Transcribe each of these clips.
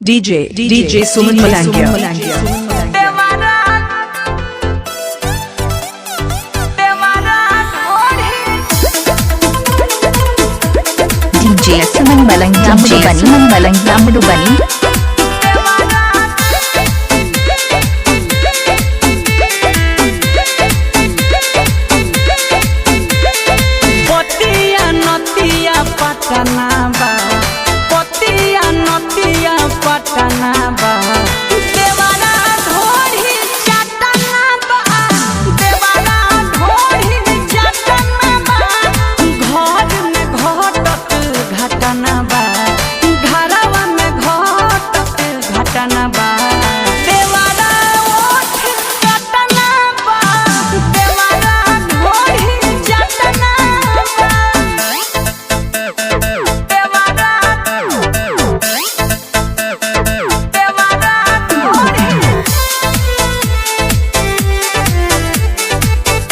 DJ Suman Malangia. DJ Suman Malangia Madhubani, Suman Malangia Madhubani. पतिया नतिया पटना बा, पतिया नतिया पटना बा, देवारा ढोरी चटना बा, देवारा ढोरी चटना बा, घर में घटत घटना बा, घरवा में घटत घटना बा, देवारा ओठ कटना बा, देवारा ढोरी चटना बा, देवारा, देवारा ढोरी,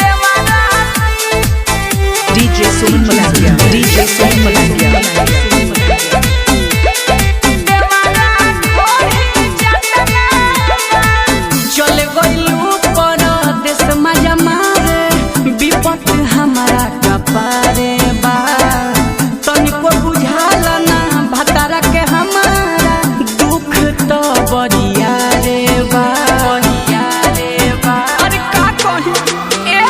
देवारा। DJ Suman Malangia. DJ Suman Malangia. चल गइलू परदेस मजा मारे, विपत हमारा कपारे बा, तनिको बुझाला ना भतारा के हमारा दुख तो बरिया रे बा, बरिया रे बा। अरे का कही ए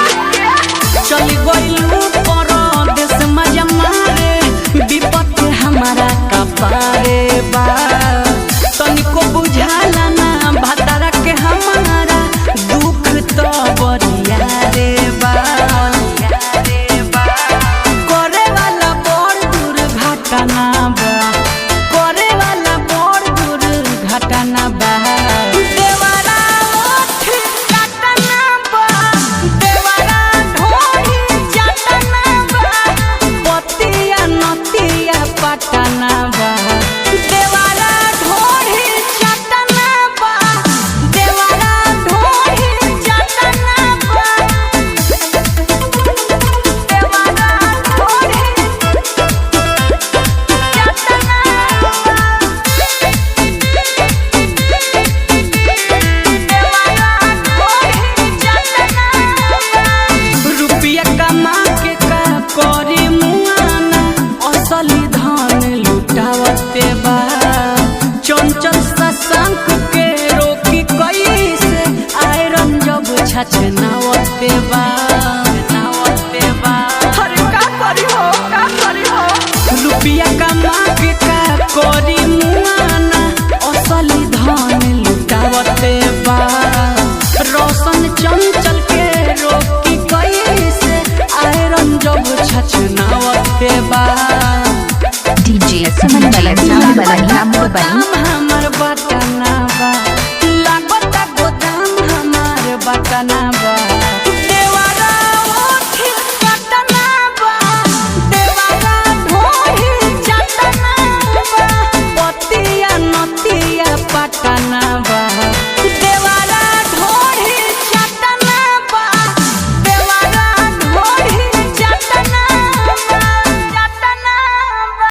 चल गइलू परदेस मजा मारे, विपत हमारा कपारे बा, तनिको बुझाला ना भतारा के हमारा दुख तो बरिया रे बा, करे वाला बड़ दुर्घटना बा, करे वाला बड़ दुर्घटना बा, देवारा ओठ काटना बा, देवारा ढोरी चटना बा, पतिया नतिया पटना बा, देवारा ढोरी चटना बा, देवारा ढोरी चटना बा, देवारा ढोरी चटना बा, देवारा ढोरी चटना बा। रुपया कमा के का करी मुआना, असली धन लुटावते बा, चंचल सशंक के रोकी कैसे, आयरन जब छछनावते बा, नावते बा। अरे का करी हो, का करी हो, रुपया कमा के का करी मुआना, असली धन लुटावते बा, रोशन चंचल के रोकी कैसे, आयरन जब छछनावते बा। DJ Suman Malangia Madhubani, Madhubani. गोदाम हमर बटना बा, लागता गोदाम हमार बटना बा।